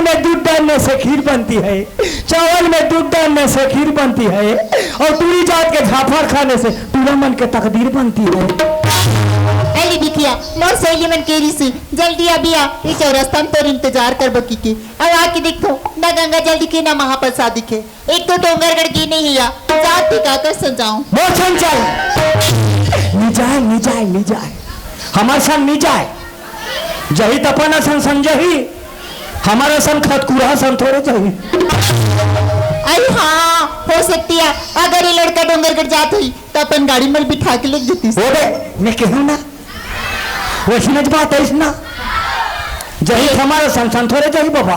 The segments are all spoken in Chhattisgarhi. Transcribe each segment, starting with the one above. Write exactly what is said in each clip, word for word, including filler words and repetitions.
में दूध डालने से खीर बनती है, चावल में दूध डालने से खीर बनती है, और टूरी जात के झाफर खाने से टूरा मन के तकदीर बनती है। अली बिटिया, मोर सहेली मन के रिसी, जल्दी अभी आ, ये चौरस्ता में तोर इंतजार करबो की के। अब आके देखो, ना गंगा जल दिखे, ना महाप्रसाद दिखे। एक तो डोंगरगढ़ गे नहीं हिया, जात भी का कर संजाऊं। मोर संग चल। नि जाय, नि जाय, नि जाय। हमर संग नि जाय। जही त अपन असन संग जही। हमर असन खतकुरहा संग थोरे जही। अरे हाँ, हो सकती है, अगर ये लड़का डोंगरगढ़ जात ही, तो अपन गाड़ी में बिठा के ले जतिस। ओ बे, मैं कहूँ ना, वही नच बात है ना। जही त हमर असन संग थोरे जही बाबा।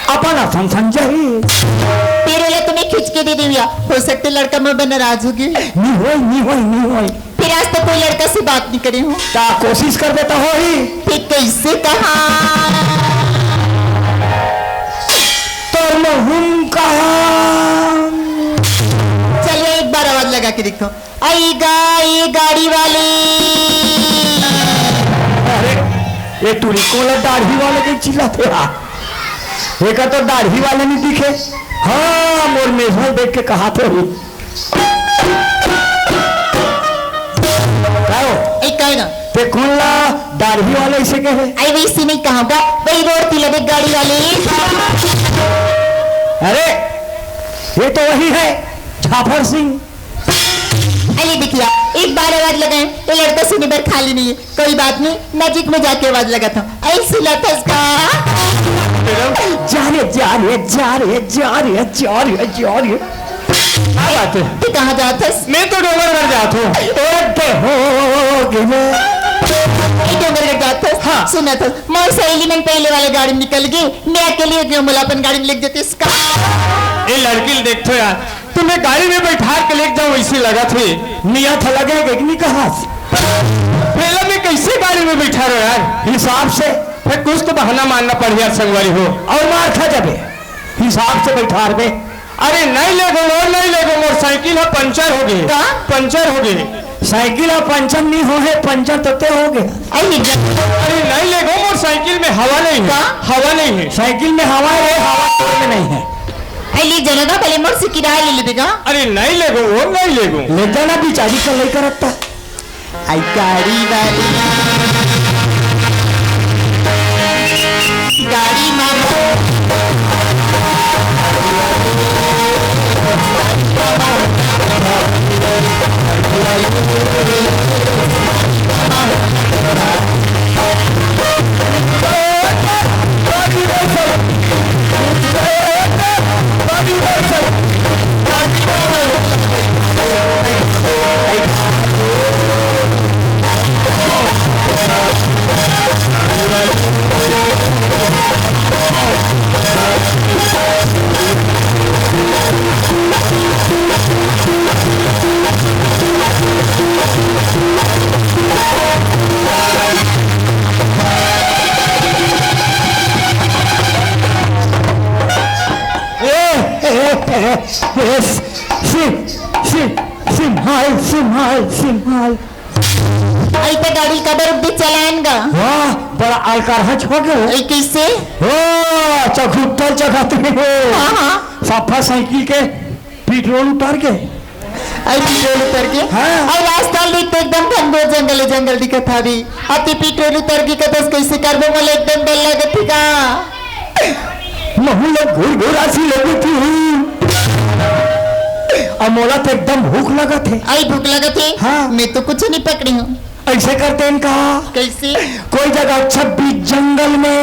अपन असन संग जही। तेरे लिए तुम्हें खींच के दे देविया, हो सकते लड़का मैं बना नाराज हो गई। नी होय, नी होय, नी होय। फिर आज तक कोई लड़का से बात नहीं करे हो। का कोशिश कर देता हो ही? फिर कैसे कहा? तोर मुंह कहा? चलिए एक बार आवाज लगा के देखो। आई गा, ये गाड़ी वाली। अरे, ये टूरी कोला दाढ़ी वाले के चिल्लाथे हा। एकर तो दाढ़ी वाले नहीं दिखे। हाँ, मोर मेझल देख के कहा थे ही। कायो? ए, काय ना? ते कोन ला दाढ़ी वाले इसे कहे? आई वैसे नहीं कहा बा, वही रोड ती लगे गाड़ी वाले। अरे, ये तो वही है, झाफर सिंह। अरे बिटिया, एक बार आवाज लगाए, ये लड़का सुने बर खाली नहीं है। कोई बात नहीं, नजीक में जाके आवाज लगाता हूँ। ऐसी लथस का? जा रे, जा रे, जा रे, जा रे, जा रे, जा रे। क्या बात है? तू कहाँ जात हस? मैं तो डोंगरगढ़ जात हूँ। ओ, दे हो गिले। ए, डोंगरगढ़ जात हस? हाँ। सुना था, मोर सहेली मन पहले वाले गाड़ी में निकल गई, मैं अकेली हो गई, मोला अपन गाड़ी में लेके जाते इसका। ए लड़की ल देख तो यार, तुम्हें गाड़ी में बैठा के लेके जाऊं, इसे लगा थे। मियाँ था लगे कि नहीं कहा? पहले मैं कैसे गाड़ी में बैठा रहो यार? हिसाब से। फिर कुछ तो बहाना मारना पड़ यार, संगवारी हो। और मार खा जाबे, हिसाब से बैठा रहे। अरे नहीं ले गो, नहीं ले गो, मोर साइकिल ह पंचर हो गई। का? पंचर हो गई। साइकिल ह पंचर नहीं हो है, पंचर तो ते हो गए। अरे नहीं ले गो, मोर साइकिल में हवा नहीं है। का? हवा नहीं है। साइकिल में हवा है, हवा तोर में नहीं है। अरे ले जाना था, भले मोर से किराया ले लेबे का? अरे नहीं ले गो, वो नहीं ले गो। ले जाना, बेचारी का लेकर रखता। आई गाड़ी वाली, गाड़ी मामा। ए, ए, ए, ए, ए, सि-, सि-, सिम्हाल, सिम्हाल, सिम्हाल। आई तो गाड़ी काबर रुक दे, चलान गा। वाह, बड़ा अलकरहच हो गए हो। ए, कैसे? ओ, चघुट्टल चघत में हो। हाँ, हाँ। सफा साइकिल के पेट्रोल उतर के। आई पेट्रोल उतर के? हाँ। आई रास्ता ले तो एकदम घनघोर जंगल है, जंगल दिखत हवे। अति पेट्रोल उतर के कतस कैसे करबो, मोला एकदम डर लगत हे का। महू लोग घूर घूर आसी लोग थी। अब मोला तो एकदम भूख लगत हे। आई भूख लगत हे? हाँ। मैं तो कुछ नहीं पकड़ी हूँ। ऐसे करते हैं का? कैसे? कोई जगह अच्छा बीच जंगल में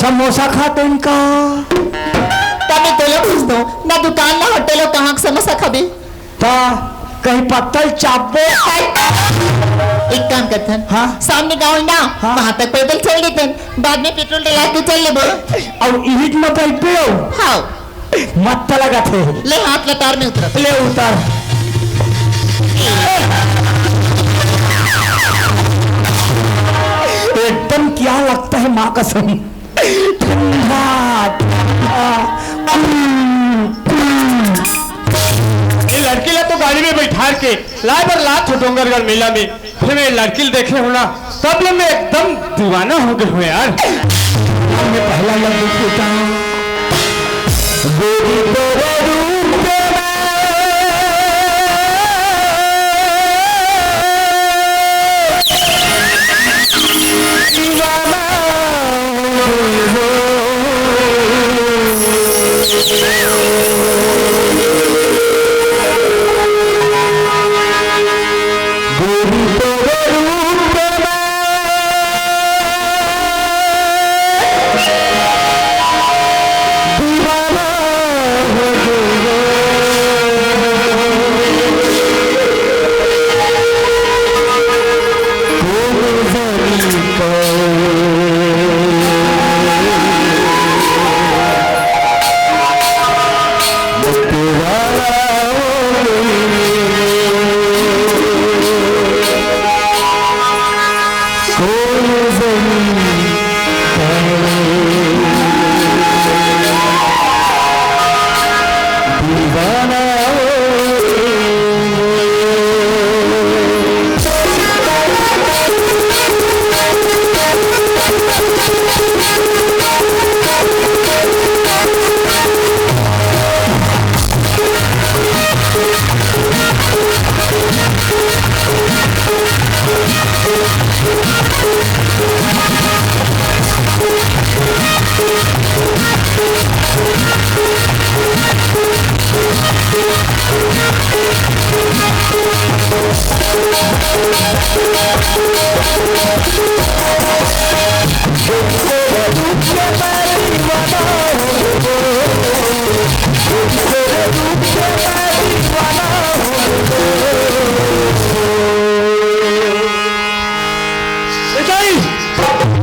समोसा खाते हैं का? तभी तो लोग पूछते हो, ना दुकान ना होटल हो, कहाँ के समोसा खाबे? ता कहीं पत्तल चापबो। एक काम करथन, हाँ? सामने गाँव है ना, हाँ? वहाँ तक पैदल चल देथन, बाद में पेट्रोल डला के चल लेबो। और इहिट में बैठबे हो? हाँ। मत लगा थे। ले हाथ लतार में उतर। ले उतर। एकदम क्या लगता है माँ कसम। ठंडा, ठंडा, cool, cool। ये लड़की ला तो गाड़ी में बैठा के लाए बर लात हो डोंगरगढ़ मेला में। फिर मैं लड़की ला देखे हो ना, तब ले मैं एकदम दीवाना हो गए हूँ यार। मैं पहला लड़की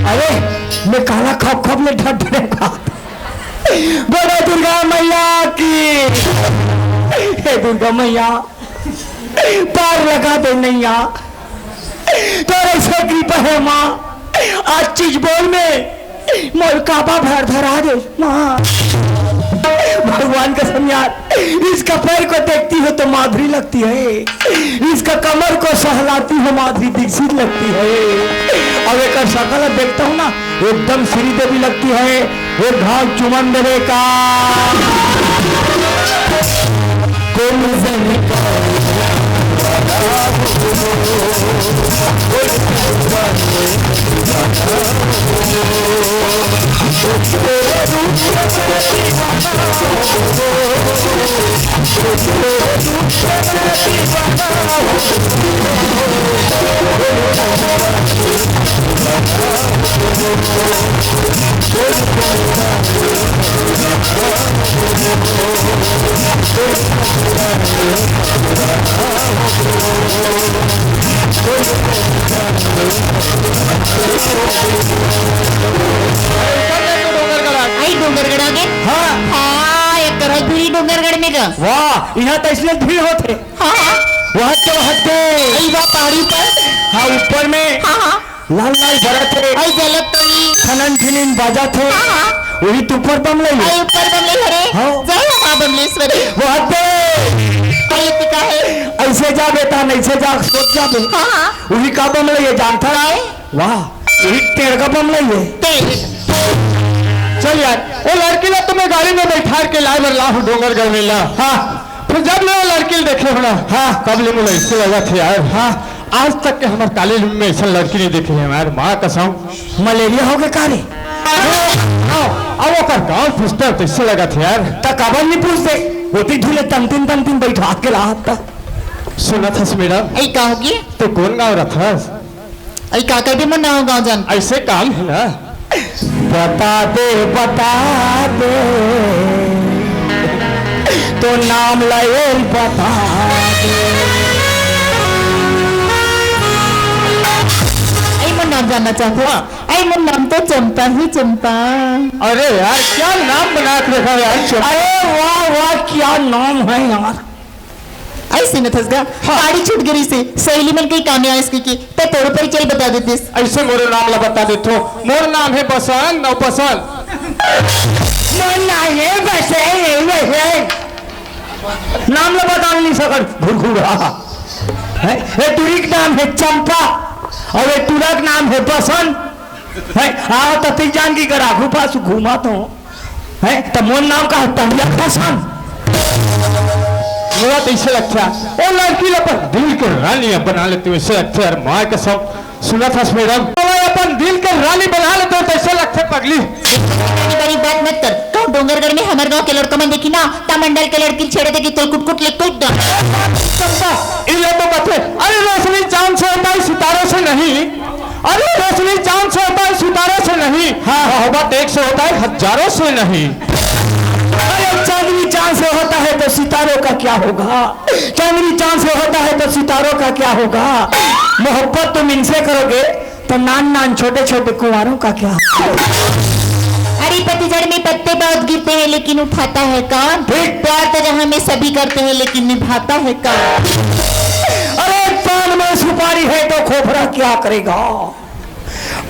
अरे, मैं काला खप खप ले ढट ढट खा। बोलो दुर्गा मैया की। हे दुर्गा मैया, पार लगा दे नैया। तोरे से कृपा है माँ, आज चीज बोल में मोर काबा भर धरा दे माँ। भगवान कसम यार, इसका पैर को देखती हो तो माधुरी लगती है, इसका कमर को सहलाती हो माधुरी दीक्षित लगती है। अब एक शकल देखता हूँ ना, एकदम श्रीदेवी लगती है। एक घाव चुमन देवे का। आई डोंगरगढ़ आ गए। हाँ। हाँ, एक तरह दूरी डोंगरगढ़ में गा। वाह, यहाँ तो इसलिए भीड़ होते। हाँ, हाँ। वहाँ तो हट गए। आई वाह, पहाड़ी पर। हाँ, ऊपर में। हाँ, हाँ। लाल लाल बरत हे। आई जलत तो ही। खनन खिनिन बाजत हे। हाँ, हाँ। वही तो ऊपर बमलई हे। आई ऊपर बमलई हरे। हाँ। जय हो माँ बमलेश्वरी। वो हद दे। आई इतनी का है? ऐसे जा बेटा, नहीं से जा, सोच जा बे। हाँ, हाँ। वही का बमलई हे, जानता है? वाह, वही टेढ़ का बमलई हे। तेरे। चल यार, वो लड़की ला तुम्हें गाड़ी में बैठा के लाए बर ला हूँ डोंगरगढ़ में ला। हाँ। फिर जब ले वो लड़की ला देखे हो ना, हाँ। तब ले मुझे ऐसे लगा था यार। हाँ। आज तक के हमारे कॉलेज में ऐसा लड़की नहीं देखी है यार, माँ कसम। मलेरिया हो गया का रे? हाँ, अब ओकर गाँव फुसता तो इससे लगा था यार। त काबर नहीं पूछते? होती धुले तमतिन तमतिन बैठा के लात। सुना था मैडम। ऐ का हो गया? तो कौन गाँव रहा था? ऐ का कर दे, मैं ना गाँव जान। ऐसे काम है ना। बता दे, बता दे, तो नाम लायल बता दे। ऐ, मैं नाम जानना चाहते हैं। हाँ। ऐ, मैं नाम तो चंपा ही चंपा। अरे यार, क्या नाम बना के रखा है यार, चंपा। अरे वाह, वाह, क्या नाम है यार। ऐसे न थसगा, हाँ। गाड़ी छूट गई से, सहेली मन कहीं काम आए इसकी की, तो तोर परिचय बता देतीस। ऐसे मोर नाम ला बता देथो। मोर नाम है बसंत, नौ पसंत। मोर नाम है बसंत, नौ पसंत। नाम ला बता नहीं सकत, घुरघुरा। हैं? ए टुरी के नाम है चंपा, और ए टुरा के नाम है बसंत। हैं? आओ तो तीन जान की कर आगू पास घूमा तो। हैं? त मोर नाम का है तंगिया फसन। मोला तो ऐसे लगता है, वो लड़की ला अपन दिल के रानी अब बना लेते हो, ऐसे लगता है यार, माँ कसम। सुना था मैडम, मोला अपन दिल के रानी बना लेते हो, तो ऐसे लगता है पगली। बड़ी बड़ी बात मत कर। कहूँ डोंगरगढ़ में हमारे गांव के लड़का मन देखी ना, ता मंडल के लड़की छेड़े देखी तो कुट कुट ले कूद डाल। चंपा, ये तो बात है। अरे रोशनी चांद से होता है, सितारों से नहीं। अरे रोशनी चांद से होता है, सितारों से नहीं। हाँ। मोहब्बत एक से होता है, हजारों से नहीं। अरे चांदनी चांद से होता है तो सितारों का क्या होगा? चांदनी चांद से होता है तो सितारों का क्या होगा? मोहब्बत तुम इनसे करोगे तो नान नान छोटे छोटे कुंवारों का क्या होगा? अरे पतझड़ में पत्ते बहुत गिरते हैं लेकिन उठाता है कौन? ठीक। प्यार तो जहाँ में सभी करते हैं लेकिन निभाता है कौन? अरे पान में सुपारी है तो खोपरा क्या करेगा?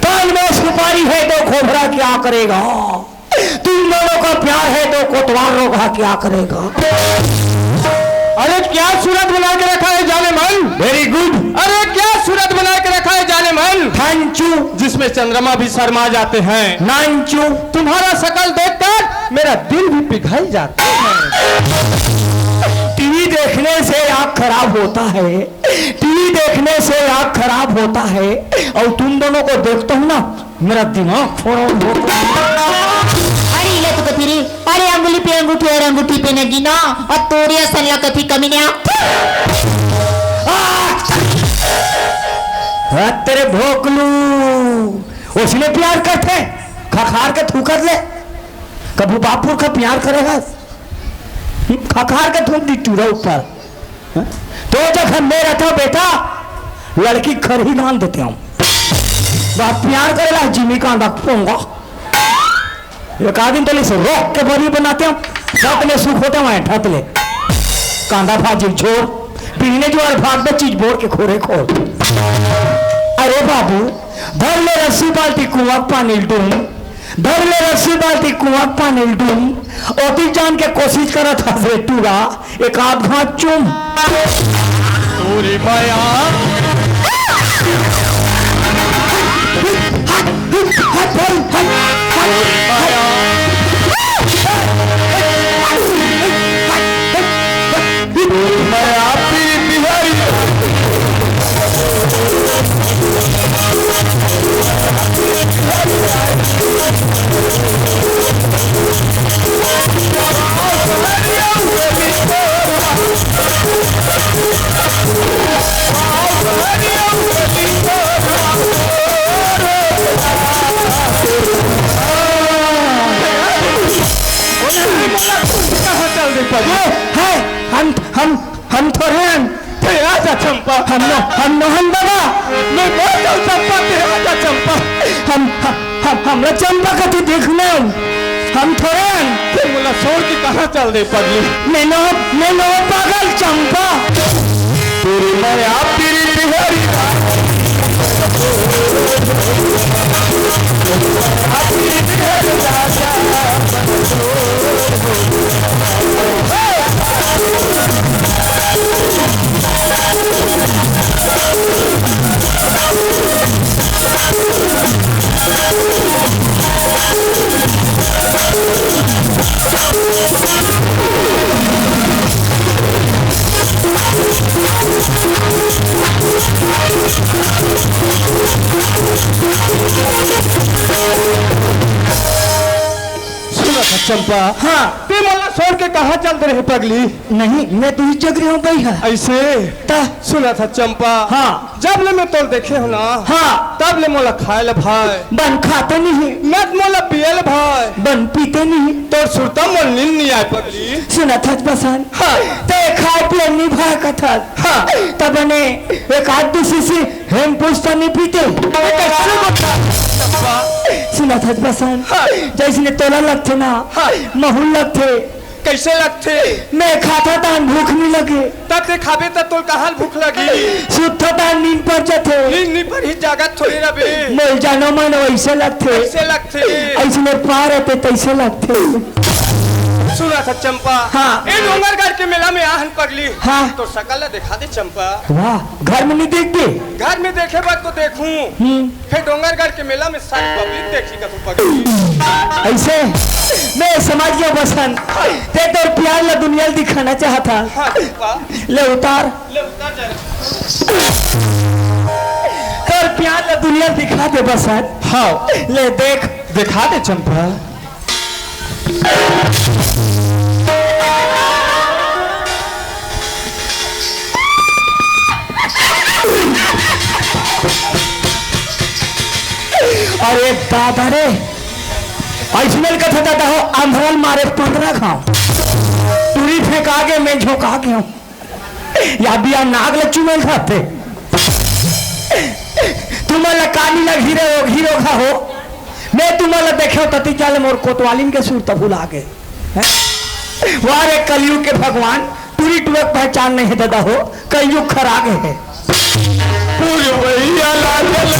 पान में सुपारी है तो खोपरा क्या करेगा? तुम दोनों का प्यार है तो कोतवाल रोगा क्या करेगा? अरे क्या सूरत बना के रखा है जाने मन। Very good। अरे क्या सूरत बना के रखा है जाने मन। Thank you। जिसमें चंद्रमा भी शर्मा जाते हैं। Thank you। तुम्हारा शकल देखकर मेरा दिल भी पिघल जाता है। टीवी देखने से आँख खराब होता है, टीवी देखने से आँख खराब होता है, और तुम दोनों को देखता हूँ ना, मेरा दिमाग खराब होता है। अरे ले तो कथी रे, अरे अंगुली पे अंगूठी और अंगूठी पे नगीना, और तोरिया सल्ला कथी कमी ने आ। हत तेरे भोकलू, ओसने प्यार करथे, खखार के थूकत ले। कभू बाप पुरखा प्यार करे हस? हम्म, खखार के थूक दी टूरा ऊपर। हाँ? तो जखन मैं रहता बेटा, लड़की खरही दान देते हूँ। बाप प्यार करेला, जिमी कांदा पोंगा। एक आदमी तो इसे रोक के बरी बनाते हैं, साथ में सुख होते हैं, ठत ले। कांदा भाजी झोर, पीने जो और भाग में चीज बोर के खोरे खोर। अरे बाबू, धर ले रस्सी बाल्टी कुआं पानी डूम, धर ले रस्सी बाल्टी कुआं पानी डूम, ओती जान के कोशिश करत हस रे टूरा, एक आध घात चूम। तोरी माया। तोरी माया। तोरी माया पीरी बिहारी। कहाँ चल दे पगली? है, हम, हम, हम थोड़े हन। ते आजा चंपा। हम न-, हम नोहन बाबा। मैं मर जाऊँ चंपा, ते आजा चंपा। हम, हम, हम, हमला चंपा कति देखना हन। हम थोड़े हन। ते मोला छोड़ के कहाँ चल दे पगली? मैं नोहन, मैं नोहन पागल चंपा। तोरी माया पीरी बिहारी। सुना था चंपा। हाँ। ते मोला छोड़ के कहाँ चल दे रहे पगली? नहीं, मैं तो इस जगह हूँ भाई है। ऐसे? ता? सुना था चंपा। हाँ। जब ले मैं तोर देखे हो ना, हाँ। तब ले मोला खाए ले भाई। बन खाते नहीं। मत मोला पिए ले भाई। बन पीते नहीं। तोर सुरता मोर नींद नहीं आए पगली। सुना था बसन। हाँ। ते खाए पिए नहीं भाई कथा। हाँ। तब ने एक आध दूसरी से हेम पूछता नहीं पीते। अरे कैसे बता? सुना था बसन। हाँ। जैसे ने तोला लगथे ना, हाँ। महुल लगथे। कैसे लगथे? मैं खाता तान भूख नहीं लगे। तब ते खाबे तब तोल कहाँ भूख लगी? सुत्था तान नींद पर जाथे। नींद नहीं पर ही जागत थोड़ी रबे। मोल जानो मन वैसे लगथे। कैसे लगथे? ऐसने पार आते तैसे लगथे। सुना था चंपा। हाँ। ए डोंगरगढ़ के मेला में आहन पगली। हाँ। तो सकल ला दिखा दे चंपा। वाह, घर में नहीं देख दे। घर में देखे बात तो देखूं। हम्म। फिर डोंगरगढ़ के मेला में सारी पब्लिक देखी का तू पगली। ऐसे मैं समझ गया बसन, ते तोर प्यार ला दुनिया ला दिखाना चाहता। हाँ, चंपा। ले उतार। ले उतार जरा। तोर प्यार ला दुनिया ला दिखा दे बसन। हाँ। ले देख। दिखा दे चंपा। अरे दादा रे, ऐसने कथा दादा हो, अंधरल मारे पंद्रह घाव, टूरी फेंका के मैं झोंका के हूँ। या बिया नाग ल चुमेल खाथे। तुमन ल कानी ल घिरे हो, घिरो खा हो। मैं तुमन ल देखे हो, तती जाले मोर कोतवालिन के सुरता भुला गे। हैं? वाह रे कलयुग के भगवान, टूरी टूरा के पहचान नहीं है दादा हो, कलयुग खरा गे है। पूर्वैया लागल।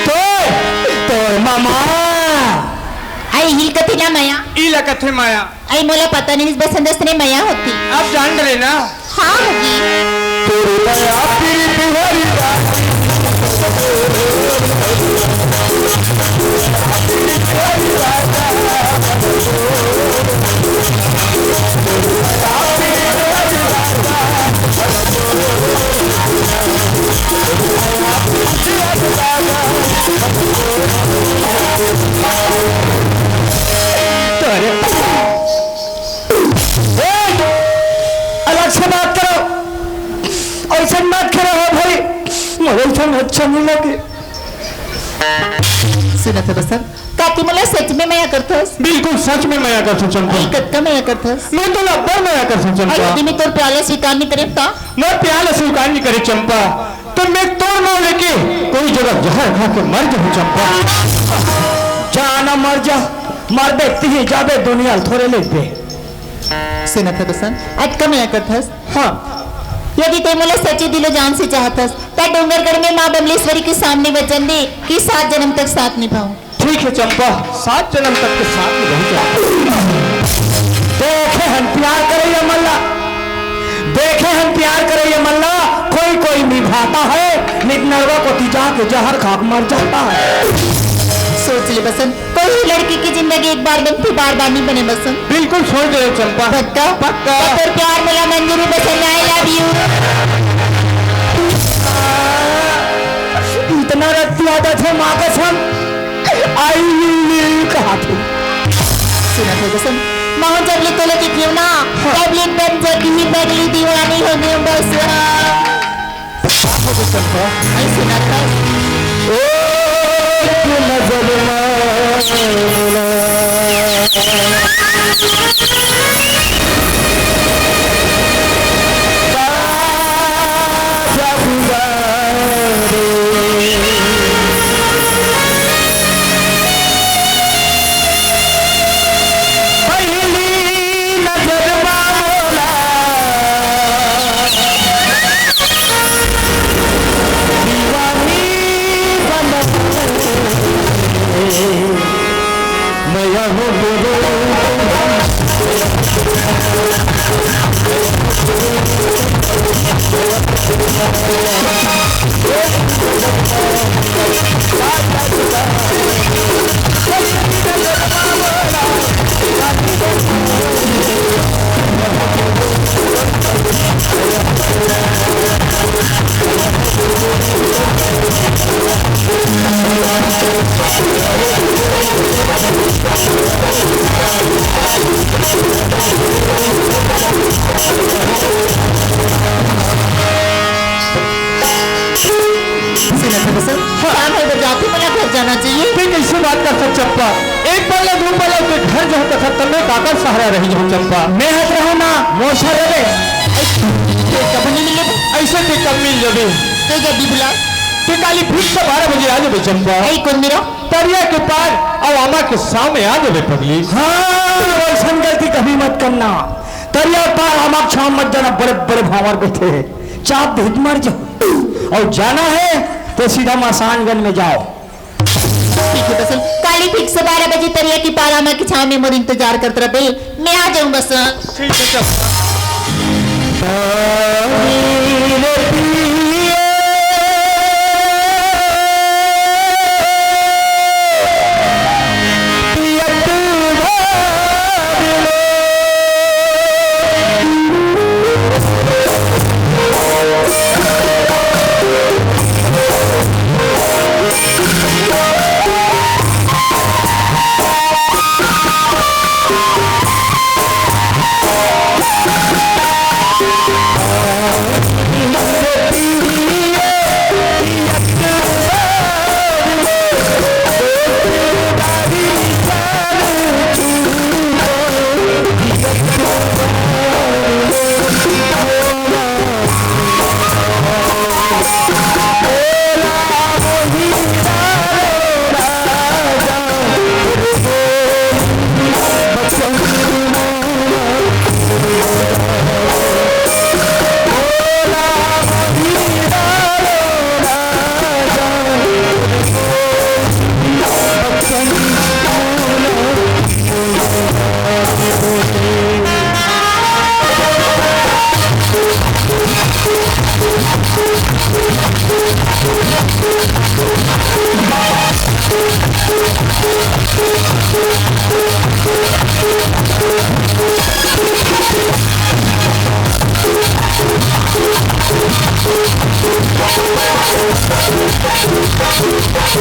तोर, तोर मामा। अई हिल कथे ना मया। ई ला कथे मया। अई मोला पता नहीं, बस अंदर से मया होती। अब जान डरे ना। हाँ होगी। तोर मया पीरी बिहारी अरे, ए, अलग से बात करो, ऐसे मत करो हो भाई, मुझे ऐसा अच्छा नहीं लगे। सुनत हस बसंत, का तैं मोला सच में मया करथस? बिल्कुल सच में मया करथों चंपा। अई कतका मया करथस? मैं तो अब्बड़ मया करथों चंपा। अई यदि मैं तोर प्यार ला स्वीकार नहीं करे त? मोर प्यार ला स्वीकार नहीं करे चंपा, त मैं तोर नाम लेके कोई जगह जहर खा के मर जाहूं चंपा। जा ना मर जा, मरबे तिही जाबे, दुनिया ल थोरे लेबे। सुनत हस बसंत, अतका मया करथस? हाँ। यदि तैं मोला सच्चे दिलो जान से चाहथस, त डोंगरगढ़ में माँ बमलेश्वरी के सामने वचन दे कि सात जन्म तक साथ निभाऊं। ठीक है चंपा, सात जन्म तक के साथ निभाऊं चंपा। देखे हन प्यार करइया मन ला, देखे हन प्यार करइया मन ला, कोई कोई निभाता है, नित नरवा कोती जाके जहर खा के मर जाता है। सोच ले बसंत, कोई लड़की की जिंदगी एक बार बनती, बार बार नहीं बने बसंत। बिल्कुल छोड़ दे चंपा। पक्का? पक्का। तो तोर प्यार मोला मंजूर हे बसंत, I love you। इतना रद्दी आदत है माँ कसम, I love you कहा थे। सुनत हस बसंत, महूं जब ले तोला देखियो ना, हाँ। तब ले एकदम जदी ही पगली दीवानी हो गई हूँ बस। अइसे ना कर। एक नजर मारना। पहली नजर मा मोला दीवानी बना दे। मैं हूँ तेरे सुनत हस बसंत, हाँ। शाम होय बर जाथे, मोला घर जाना चाहिए। तैं कइसे बात करथस चंपा? एक पल ले दू पल ले घर जाहूं त तब मैं काकर सहारा रही जाहूं चंपा। मैं हत रहूं ना, मोर सहारा रे। तैं कब नहीं मिले? अइसे तैं कब मिल जाबे? तैं जब भी बुला। तैं काली फिर से बारह बजे आ जाबे चंपा। अई कोन मेरा? तरिया के पार अउ आमा के छांव में आ जाबे पगली। हाँ, वइसन गलती कभी मत करना। तरिया पार आमा के छांव मत जाना, बड़े बड़े भांवर बइठे हे, चाप देत मर जाहू। अउ जाना हे त सीधा मसानगंज में जाव। ठीक हे बसंत, काली ठीक से बारह बजे तरिया के पार आमा के छांव में मोर इंतजार करत रहिबे, मैं आ जाहूं बसंत। ठीक हे, चल। हमर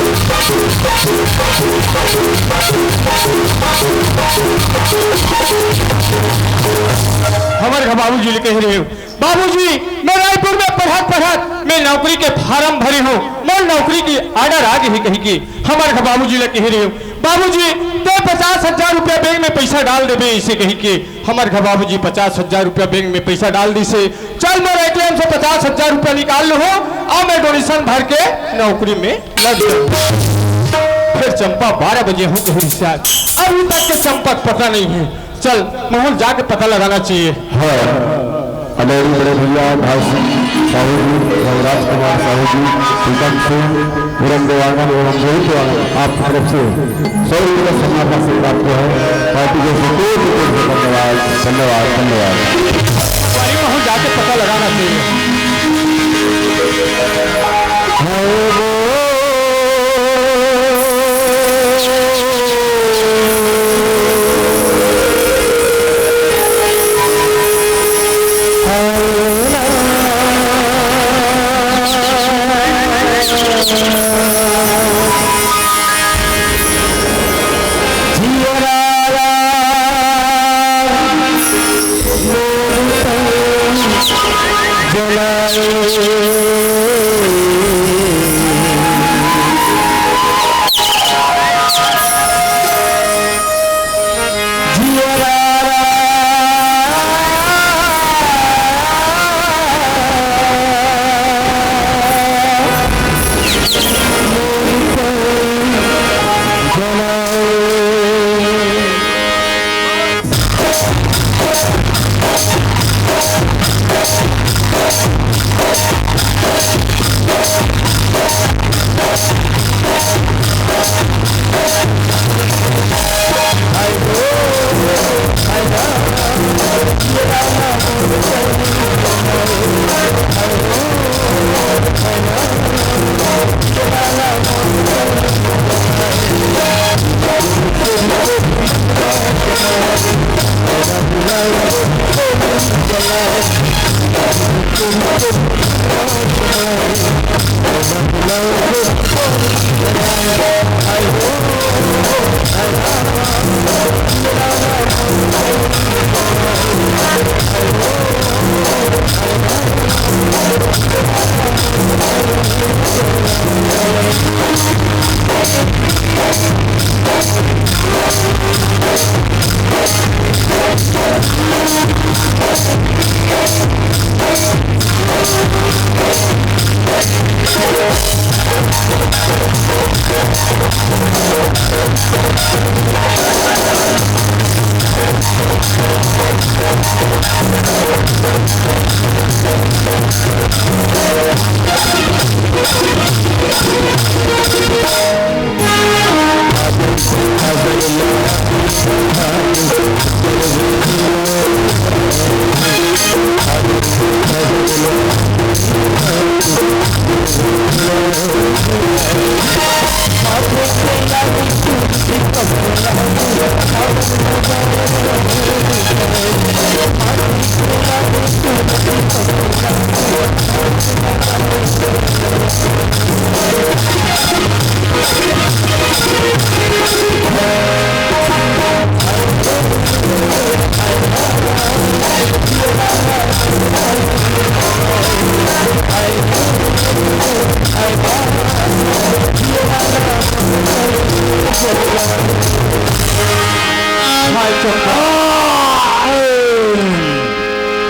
घर बाबूजी ले कहे रहे, "बाबूजी, मैं रायपुर में पढ़त पढ़त मैं नौकरी के फार्म भरे हूँ, मोर नौकरी की order आ गई" कही के हमर घर बाबूजी ले कहे रहे, "बाबूजी, ते पचास हजार रुपया बैंक में पैसा डाल देबे" इसे कही के हमर घर बाबूजी पचास हजार रुपया बैंक में पैसा डाल दिसे। "चल, मोर ATM से पचास हजार रुपया निकाल लूँ, अब मैं donation भर के नौकरी में लग जाऊँ।" फिर चंपा बारह बजे हो गई शायद, अभी तक के चंपा का पता नहीं है। चल, महूँ ल जाके पता लगाना चाहिए। हाँ, हमारे बड़े भैया भाई साहू जी, रघुराज कुमार साहू जी, प्रीतम सिंह, पूरन देवांगन एवं रोहित देवांगन, आपकी तरफ से सौ रुपये का सम्मान राशि प्राप्त हुआ है। पार्टी को से कोटि कोटि धन्यवाद, धन्यवाद, धन्यवाद। अरे, वहाँ जाके पता लगाना चाहिए।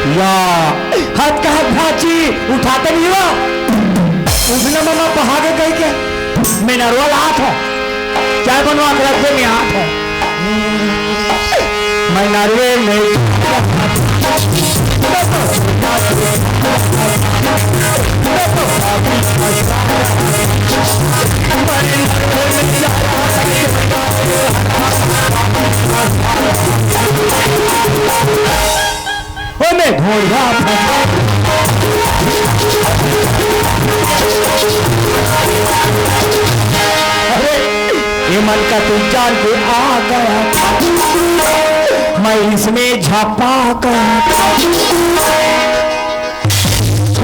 या, हाथ का हाथ भाची उठाते नहीं हुआ। उठना ममा पहागे कह के मैं नरवा लात हूँ। चाय बनवा के रख दे, मैं आत हूँ। मैं नरवे में ओमे घोड़िया फंसा। अरे, ये मन का तू जान के आ गया था, मैं इसमें झपा गया था।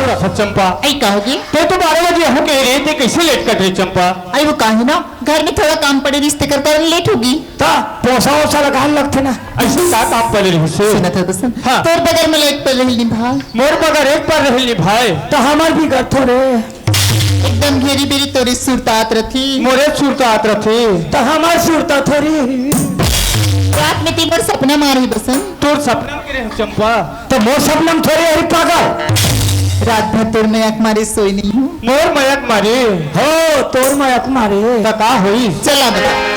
रखत चंपा। अई का होगे? ते तो बारह बजे आहूं कहे रहे, ते कइसे लेट करत रहे चंपा? अई वो का हे ना, घर में थोड़ा काम पड़े रिहिस तेकर कारण लेट होगे। त पोसा ओसा लगाए लगथे ना। अइसे का काम पड़े रिहिस हे? सुनत हस बसंत? हाँ। तोर बगर में लाइट पड़े रहिस निभाय। मोर बगर एक पड़े रहिस निभाय। त हमर भी घर थोरे। एकदम घेरी बेरी तोरे सुरता आत रथे। मोरे सुरता आत रथे। त हमर सुरता थोरे। रात में ते मोर सपना म आए रहे बसंत। तोर सपना म कहे रहे चंपा। त मोर सपना म थोरे हे पागल। रात भर तोर मया के मारे सोए नइ हों। मोर मया के मारे? हो, तोर मया के मारे। त का होइस? चला बता।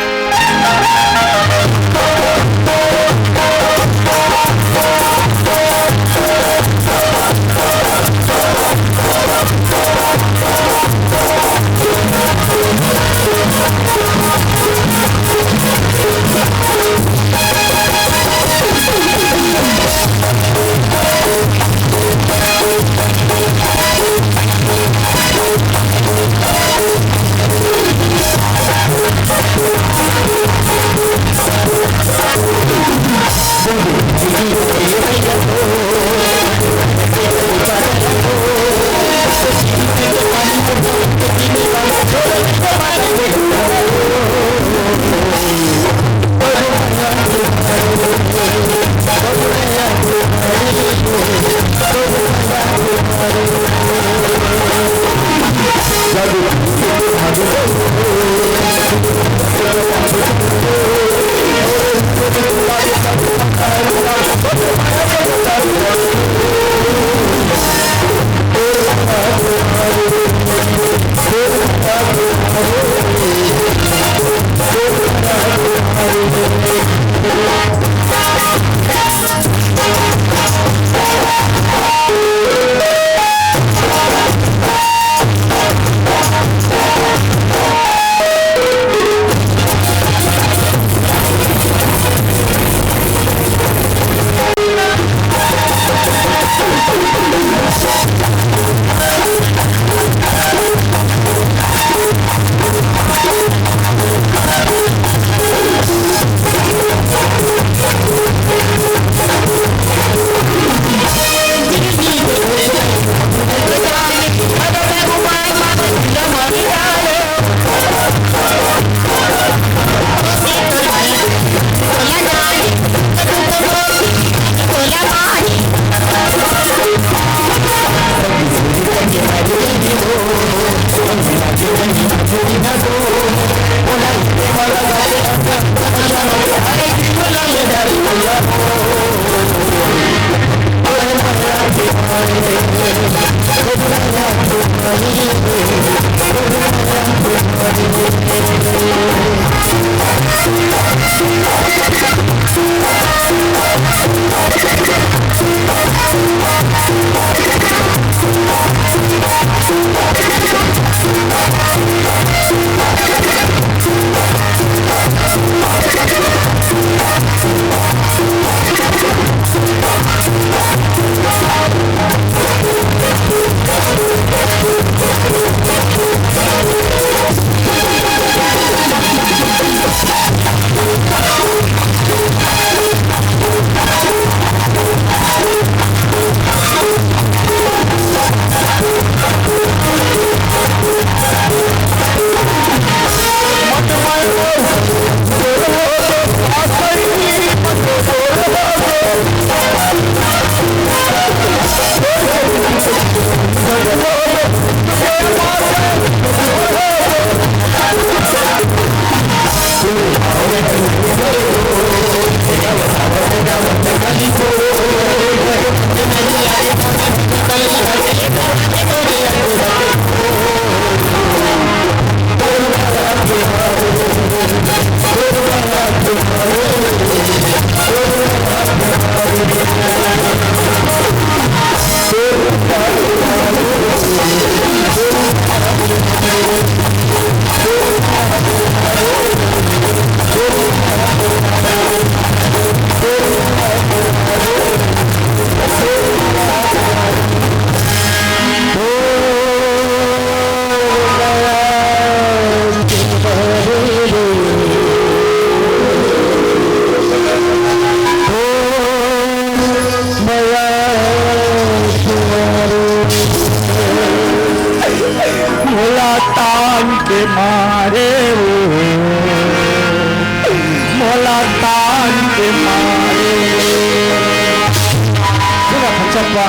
सुना था चंपा,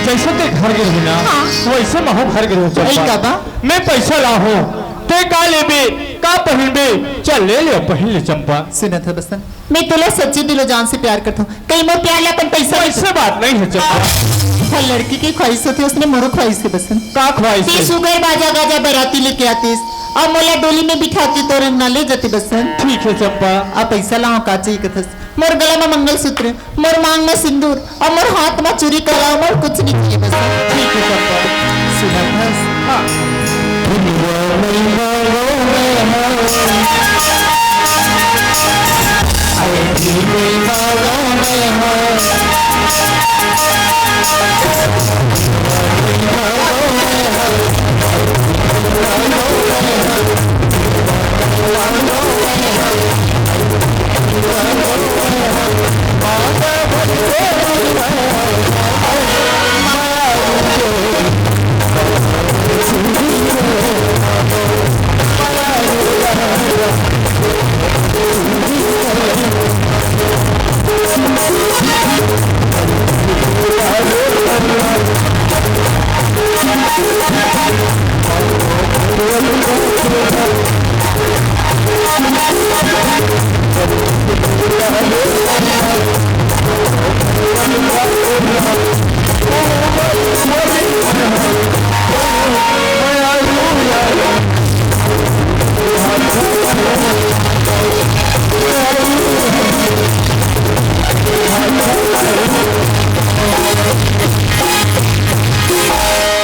जैसे ते घर गे रहे ना, हाँ। वैसे महूँ घर गे रहूँ चंपा। मैं पैसा लाहूँ, ते का लेबे, का पहिनबे, चल ले ले, पहिन ले चंपा। सुना था बसंत, मैं तोला सच्चे दिलो जान से प्यार करता हूँ। कहीं मोर प्यार ला अपन पैसा वैसे बात नहीं है चंपा। हर लड़की की ख्वाहिश होती है, उसने मोरो ख्वाहिश है बसंत। का ख्वाहिश है? सुगर बाजा गाजा बराती लेके आतीस, अब मोला डोली में बिठा के तोर अंगना ले जाती बसंत। ठीक है चंपा। अब पैसा लाहूँ, का चाहिए कथस? मोर गला में मंगलसूत्र, मोर मांग में सिंदूर, अउ मोर हाथ में चूरी, कला, मोर कुछ नहीं चाहिए बसंत। ठीक है चंपा। सुना बस। हाँ।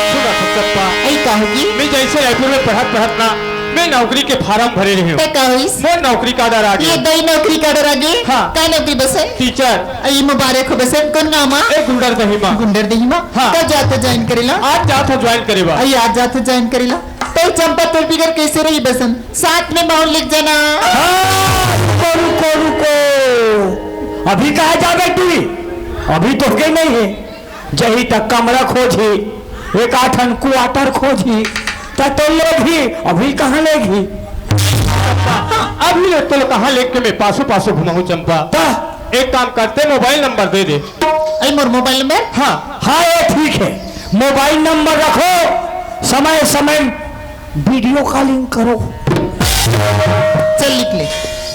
सुना था चंपा। अई का होगी? मैं जैसे रायपुर में पढ़त पढ़त ना, मैं नौकरी के फार्म भरे रहे हूँ। ते का होइस? मोर नौकरी का order आ ये गया। दई नौकरी का order आ गया? हाँ। का नौकरी बसंत? टीचर। अई मुबारक हो बसंत, कौन गाँव मा? ए गुंडरदेही मा। गुंडरदेही मा? हाँ। कब जात हो ज्वाइन करेला? आज जात हो ज्वाइन करेबा। अई आज जात हो ज्वाइन करेला? तो चंपा तोर बिगर कैसे रही बसंत? साथ में माहौल लिख जाना। हाँ, रुको, रुको, रुको। अभी कहाँ जाबे तू? अभी तो गई नहीं है। जही तक कमरा खोजी, एक आठन क्वार्टर खोजी, त तो लेगही, अभी कहाँ लेगही? अभी ले तो कहाँ लेके मैं पासो पासो घुमाऊँ चंपा। त? एक काम करते, मोबाइल नंबर दे दे। अई मोर मोबाइल नंबर? हाँ। हाँ, ये ठीक है, मोबाइल नंबर रखो, समय समय वीडियो कॉलिंग करो। चल लिख ले।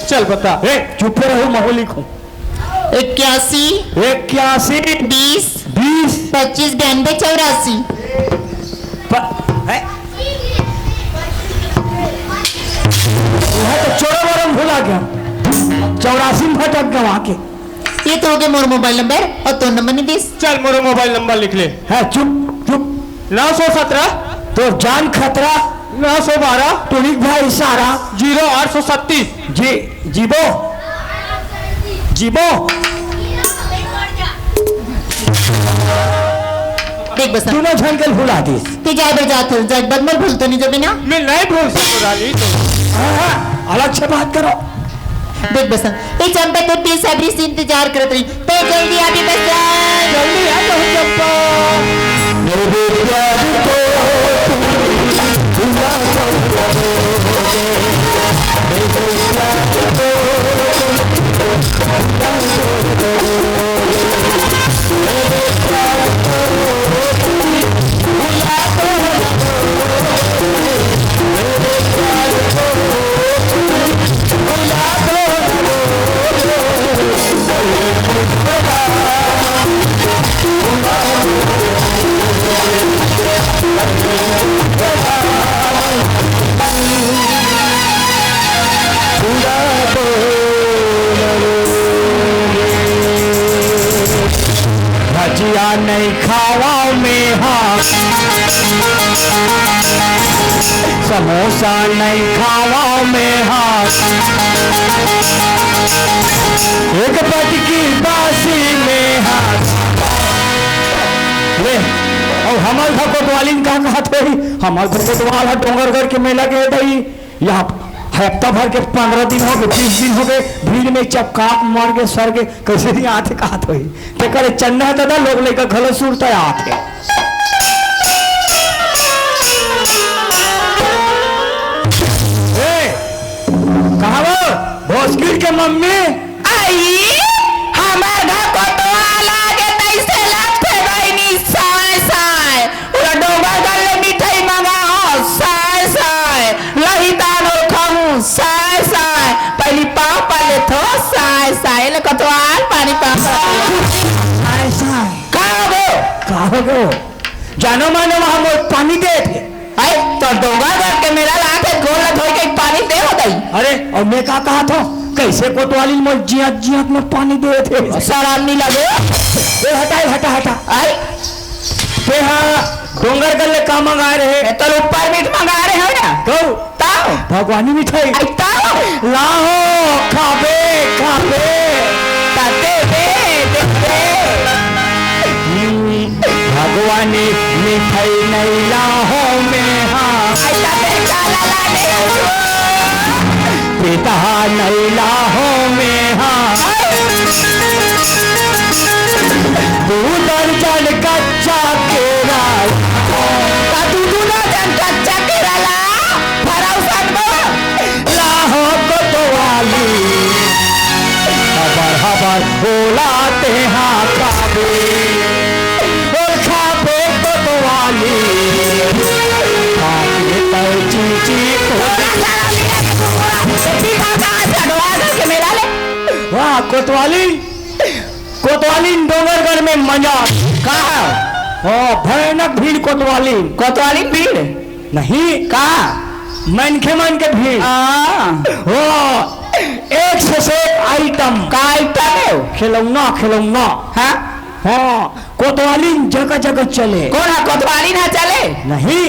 चल बता। ए, चुप रहो, महूँ लिखूँ। इक्यासी। इक्यासी। बीस। बीस। पच्चीस बयानबे चौरासी। प-, है? वह तो चोरों वालों में भुला गया, चौरासी में भटक गया वहाँ के। ये तो हो गए मोर मोबाइल नंबर और तोर नंबर नहीं दिस। चल, मोरो मोबाइल नंबर लिख ले। है, चुप, चुप। नौ सौ सत्रह। तो जान खतरा। नौ सौ बारह। टुनिक भाई इशारा। जीरो आठ सौ सत्तीस। जी, जीबो। जीबो। देख बसंत। तूने झन के भुला दिस। ते जाए बर जात हो, जाए बर मत भूल तो नहीं जबे ना। मैं नहीं भूल सकूँ रानी तो। हाँ, हाँ, अलग से बात करो। देख बसंत, ए चंपा तो बेसब्री से इंतजार करत रही। ते जल्दी आबे बसंत। जल्दी आ जाओ चंपा। मेरे प्यार को तुम भुला जाओ। मेरे प्यार को तुम भुला जाओ। भजिया नहीं खावा में हा, समोसा नहीं खावा में हा, एक पटकी बासी में हा। ले, अउ हमर घर कोतवालिन का कहत होही, हमर घर कोतवाल ह डोंगरगढ़ के मेला गे दई, यहाँ हफ्ता भर के पंद्रह दिन हो गए, बीस दिन हो गए, भीड़ में चपका मर के सर के कैसे नहीं आथे कहत होही। तेकर चन्ना दादा लोग लेकर घलो सुरता आथे। ए, कहाँ वो? भोसकिर के मम्मी? आई। कोतवाल पानी पास। ऐसा है। का हो गयो? का हो गयो? जानो मानो वहाँ मोर पानी देथे। अरे, तो डोंगरगढ़ के मेला लाथे, गोड़ ला धोई के पानी दे हो दई। अरे, अउ मैं का कहत हँव, कइसे कोतवाली मोर जियत जियत में पानी देथे? शरम नहीं लगे? ए, हटा, हटा, हटा। अरे, तेहा डोंगरगढ़ ले का मंगाए रहे? ए, तो ऊपर मीठ मंगाए रहे हो ना? कहू? ताओ। भगवानी मिठाई। आई ताओ। लाहो, खाबे, खाबे। ता दे दे, दे दे। हम्म, भगवानी मिठाई नहीं लाहो में हाँ। आई ता दे काला लागे। पिता नहीं लाहो में हाँ। दू दर्जन कच्चा केरा। ता दू दू दर्जन कच्चा केरा ला। भराऊ साथ में। लाहो कोतवाली, हबर हबर बोला तेहा खाबे, बोल खाबे कोतवाली, खाके तय चीची को। वाह, कोतवाली, कोतवाली डोंगरगढ़ में मजा। का? ओ, भयानक भीड़ कोतवाली। कोतवाली भीड़? नहीं। का? मनखे मन के भीड़। हाँ। ओ, एक से, से एक आइटम। का आइटम है? खिलौना, खिलौना। हाँ? हाँ, कोतवाली जगह जगह चले। कौन है कोतवाली ना चले? नहीं,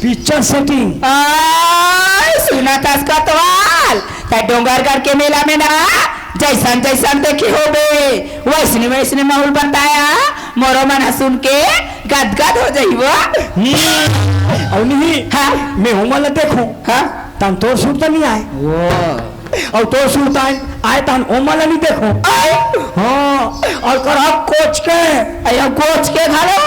पिक्चर सेटिंग। आय, सुना तस कोतवाल, तै डोंगरगढ़ के मेला में ना जैसन जैसन देखे होबे, वैसने वैसने माहौल बताया। मोरो मन ह सुन के गदगद हो जइबो। हम्म, अउ नहीं, हाँ। मैं ओमन ला देखूं। हाँ। तन तोर सुरता नहीं आए। वो। अउ तोर सुरता आए, आए तन ओमन ला नहीं देखूं। आए। हाँ, अउ करा कोच के। अयो कोच के घलो।